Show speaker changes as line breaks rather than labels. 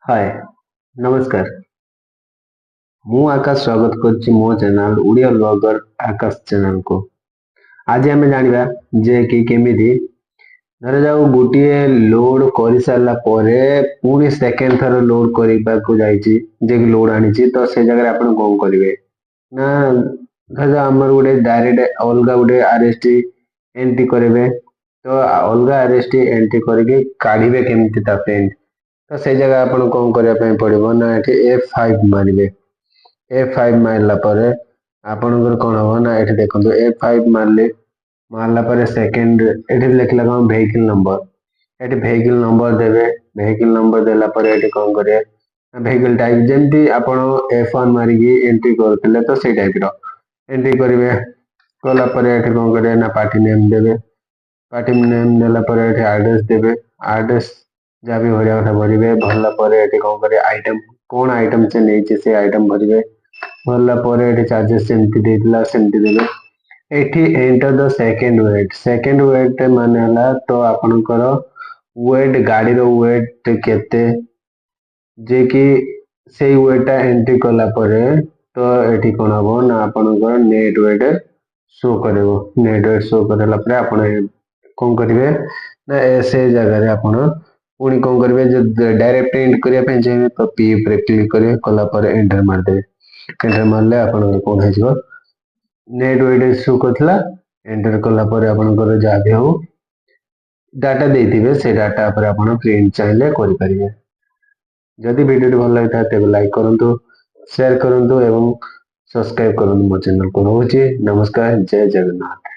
ହାଏ, ନମସ୍କାର। ମୁଁ ଆକାଶ, ସ୍ୱାଗତ କରୁଛି ମୋ ଚ୍ୟାନେଲ ଓଡ଼ିଆ ବ୍ଲଗର ଆକାଶ ଚ୍ୟାନେଲକୁ। ଆଜି ଆମେ ଜାଣିବା ଯେ କି କେମିତି ଧରାଯାଉ ଗୋଟିଏ ଲୋଡ କରିସାରିଲା ପରେ ପୁଣି ସେକେଣ୍ଡ ଥର ଲୋଡ କରିବାକୁ ଯାଇଛି, ଯେ କି ଲୋଡ ଆଣିଛି, ତ ସେ ଜାଗାରେ ଆପଣ କଣ କରିବେ ନା, ଧରାଯାଉ ଆମର ଗୋଟେ ଡାଇରେକ୍ଟ ଅଲଗା ଗୋଟେ ଆରଏସଟି ଏଣ୍ଟ୍ରି କରିବେ, ତ ଅଲଗା ଆରଏସଟି ଏଣ୍ଟ୍ରି କରିକି କାଢିବେ କେମିତି ତା ପ୍ରିଣ୍ଟ? ତ ସେଇ ଜାଗା ଆପଣ କଣ କରିବା ପାଇଁ ପଡିବ ନା, ଏଠି F5 ମାରିବେ। F5 ମାରିଲା ପରେ ଆପଣଙ୍କର କଣ ହବ ନା, ଏଠି ଦେଖନ୍ତୁ, F5 ମାରିଲେ, ମାରିଲା ପରେ ସେକେଣ୍ଡ ଏଠି ଲେଖିଲା କଣ? Vehicle number. ଏଠି ଭେହିକିଲ ନମ୍ବର ଦେବେ। ଭେହିକିଲ ନମ୍ବର ଦେଲା ପରେ ଏଠି କଣ କରିବେ? ଭେହିକିଲ ଟାଇପ, ଯେମିତି ଆପଣ F1 ମାରିକି ଏଣ୍ଟ୍ରି କରୁଥିଲେ, ତ ସେଇ ଟାଇପର ଏଣ୍ଟ୍ରି କରିବେ। କଲା ପରେ ଏଠି କଣ କରିବେ ନା, ପାର୍ଟି ନେମ୍ ଦେବେ। ପାର୍ଟି ନେମ୍ ଦେଲା ପରେ ଏଠି ଆଡ୍ରେସ ଦେବେ। ଆଡ୍ରେସ ଯାହା ବି ଭରିବା କଥା ଭରିବେ। ଭରିଲା ପରେ ଏଠି କଣ କରିବେ? ଆଇଟମ, କଣ ଆଇଟମ ସେ ନେଇଛି, ସେ ଆଇଟମ ଭରିବେ। ଭରିଲା ପରେ ଏଠି ଚାର୍ଜେସ୍ ଯେମିତି ଦେଇଥିଲା ସେମିତି ଦେବେ। ଏଠି enter the second weight. Second weight ମାନେ ହେଲା ତ ଆପଣଙ୍କର ୱେଟ୍, ଗାଡିର ୱେଟ୍ କେତେ, ଯେ କି ସେଇ ୱେଟ୍ ଟା ଏଣ୍ଟ୍ରି କଲା ପରେ ତ ଏଠି କଣ ହବ ନା, ଆପଣଙ୍କର ନେଟ୍ ୱେଟ୍ ଶୋ କରିବ। ନେଟ୍ ୱେଟ୍ ଶୋ କରିଲା ପରେ ଆପଣ କଣ କରିବେ ନା, ସେ ଜାଗାରେ ଆପଣ ପୁଣି କଣ କରିବେ? ଯଦି ଡାଇରେକ୍ଟ ପ୍ରିଣ୍ଟ କରିବା ପାଇଁ ଚାହିଁବେ, ତ ପି ଉପରେ କ୍ଲିକ୍ କରିବେ। କଲା ପରେ ଏଣ୍ଟର ମାରିଦେବେ। ଏଣ୍ଟର ମାରିଲେ ଆପଣଙ୍କର କଣ ହେଇଯିବ? ନେଟ୍ ୱେଟ୍ ଶୋ କରିଥିଲା। ଏଣ୍ଟର କଲା ପରେ ଆପଣଙ୍କର ଯାହା ବି ହଉ ଡାଟା ଦେଇଥିବେ, ସେ ଡାଟା ଉପରେ ଆପଣ ପ୍ରିଣ୍ଟ ଚାହିଁଲେ କରିପାରିବେ। ଯଦି ଭିଡ଼ିଓଟି ଭଲ ଲାଗିଥାଏ, ତେବେ ଲାଇକ୍ କରନ୍ତୁ, ସେୟାର କରନ୍ତୁ ଏବଂ ସବସ୍କ୍ରାଇବ କରନ୍ତୁ ମୋ ଚ୍ୟାନେଲକୁ। ରହୁଛି, ନମସ୍କାର, ଜୟ ଜଗନ୍ନାଥ।